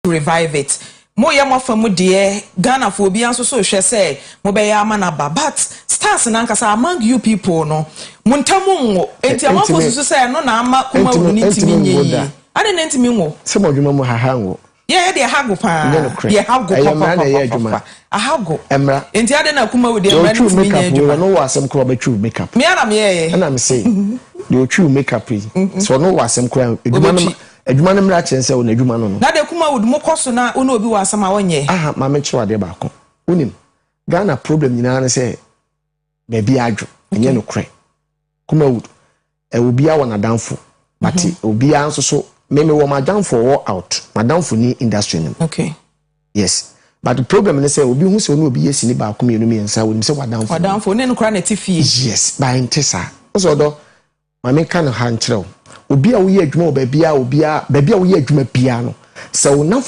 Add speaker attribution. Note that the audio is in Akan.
Speaker 1: Revive it. Moyɛ mo afa mu deɛ, Ghanafoɔ obiara nso so hwɛ sɛ mobɛyɛ ama no aba, but stars nankasa among you people no, mo ntam nwo, enti amanfoɔ susu sɛ ɛno na ama Kumawood ne ntumi nyɛ yie. Ade na ntumi nwo.
Speaker 2: Sɛ mo adwuma mu haha nwo.
Speaker 1: Yɛ deɛ ha go paa, deɛ ha go papapapa, aha go.
Speaker 2: Mmra.
Speaker 1: Nti ade na Kumawood deɛ mmra ne ntumi nyɛ adwuma.
Speaker 2: Ɔno wɔ asɛm koraa, ɔbɛtwiw makeup.
Speaker 1: Mmea na meyɛyɛ.
Speaker 2: Ɛna me se deɛ ɔtwiw makeup yi sɛ ɔno wɔ asɛm koraa, adwuma no mmra kyerɛ sɛ ɔno adwuma no.
Speaker 1: Na de Kumawood mo kɔ so na ɔne obi wɔ asɛm a wɔnyɛ.
Speaker 2: Aha, maame, kyerɛ adeɛ baako. Wonim Ghana problem nyinaa ne sɛ baabi adwo, ɛnyɛ nokorɛ. Kumawood obiara wɔ n'adamfo, but obiara nso so mímí wɔ m'adamfo wɔ out, m'adamfo ni industry no. Yes, but the problem ne sɛ obi hu sɛ ɔne obi yɛ sini baako, mmienu, mmiɛnsa, onim sɛ wadamfo.
Speaker 1: Wadamfo ne no kora na ti fie.
Speaker 2: Yes, but nte saa. Ɔsɛ ɔdɔ maame ka no ha nkyerɛ o, obi a woyɛ adwuma wɔ baabi a, obiara baabi a woyɛ adwuma biara no, sɛ wo namfo